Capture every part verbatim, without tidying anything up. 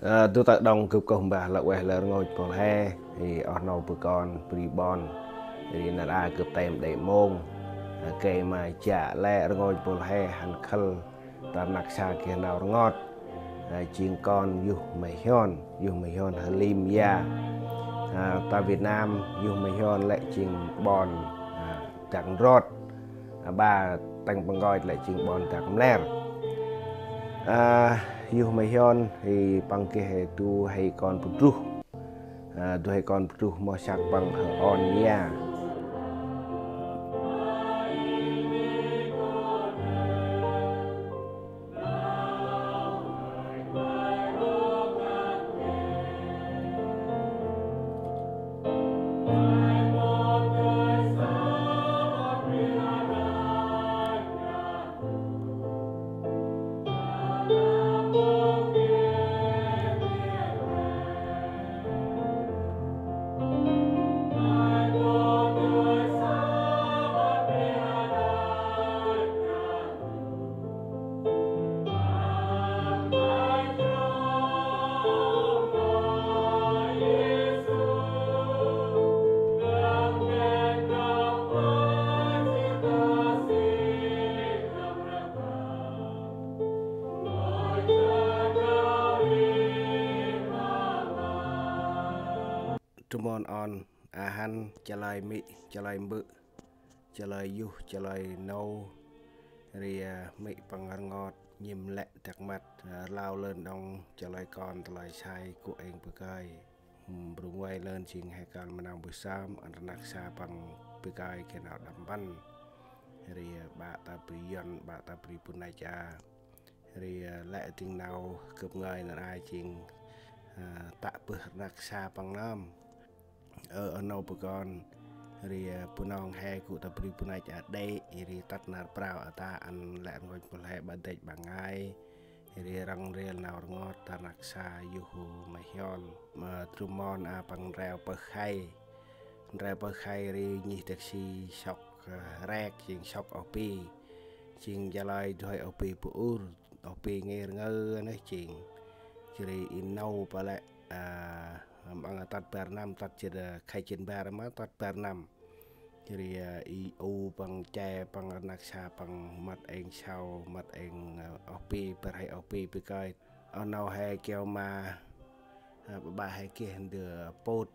Ơ, du tơ̆ đŏng gâp kơh mbah lơ ueh lơ rngôch bol he, ri oh nô bơh kon bri ƀon, ri nar aơ gâp tem đê̆ mông. Ơ, gay ma jă lĕ rngôch bol he hăn khâl ta rnăk sa geh nau rngot. Ơ, jêng kon Yuh Mê Hiôn, Yuh Mê Hiôn H'Lim Ya. Ơ, ta Việt Nam, Yuh Mê Hiôn lĕ jêng ƀon, ơ, Dak Ndrot. Ơ, ƀa tâng păng nkoch lĕ jêng ƀon Dak Mler. Ơ, Yuh Mê Hiôn ri păng geh du huê kon bu druh. Ơ, du huê kon bu druh, moh săk păng H'On Ya. Trôm mon ăn, a hăn, chalơi mê̆, chalơi mbơ̆, chalơi yuh, chalơi nô, ri, ơ, mê̆ păng rngot, nhĭm lĕ dak măt, ơ, rlau lơn đŏng, chalơi kon, chalơi sai, gŭ êng bơh kơi. Hmm, bru nguay lơn jêng he kăl ma nau mbơh sơm, ăn rnăk sa păng bơh kơi geh nau đăp mpăn. Ri, ơ, ƀă ta bri Yuăn, ƀă ta bri bu năch a. Ri, ơ, lĕ dâng nau gâp ngơi nar aơ jêng, ơ, tă bơh rnăk sa păng nơm. Ơ, oh nô bơh kon, ri, ơ, Bunong he gŭ ta bri bu năch a đê̆, ri tât nar prao a ta ăn lĕ rngôch bol he ƀa dăch ƀa ngai, ri răng rêl nau rngot ta rnăk sa Yuh Mê Hiôn. Ơ, trôm mon a păng ndreo pơh khay. Ndreo pơh khay ri nhih dak si sŏk, ơ, rek, jêng sŏk oh pi. Jêng chalơi du huê oh pi bu ur, oh pi ngêr ngơ nơh jêng. Jêh ri i nâu pă lĕ, ơ, măng tât bar năm, tât jêh ri khay jê̆t bar ma tât bar năm. Jêh ri, ơ, i u păng che păng rnăk sa păng măt êng sau, măt êng, ơ, oh pi, bar huê oh pi bơh kơi. Oh nô he keo ma, ơ, ƀa ƀă he geh ndơ pôt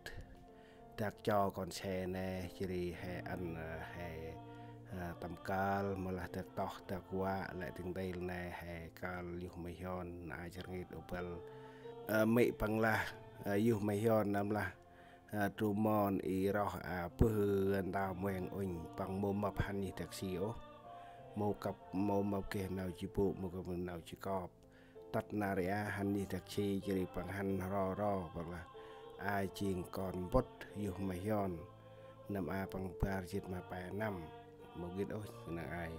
dak cho kon se nê, jêh ri he ăn, ơ, he, ơ, tâm kơl, mâu lah dak toh, dak wa, lĕ dâng ntil nê, he kơl Yuh Mê Hiôn, na jêr ngit u băl. Ơ, mê̆ păng lah, ơ, Yuh Mê Hiôn nơm lah, ơ, trôm mon i roh a bơh ntao mueng ŭnh, păng mâu mâp hăn nhih dak si ôh. Mâu kăp, mâu mâp geh nau ji bôk, mâu kăp nau ji kop. Tât nar aơ hăn nhih dak si, jêh ri păng hăn ro ro, păng lah a jêng kon mbŭt Yuh Mê Hiôn. Năm a păng bar jê̆t ma pe năm. Mâu gĭt ôh, năng ai.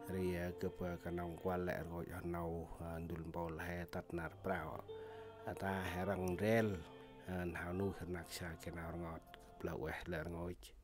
Ri, ơ, gâp, ơ, knŏng kuăl lĕ rngôch oh nô, ơ, ndŭl mpôl he tât nar prao. A ta he răng rêl, ơ, n'hao nuih rnăk sa geh nau rngot. Gâp lơ ueh lơ rngôch.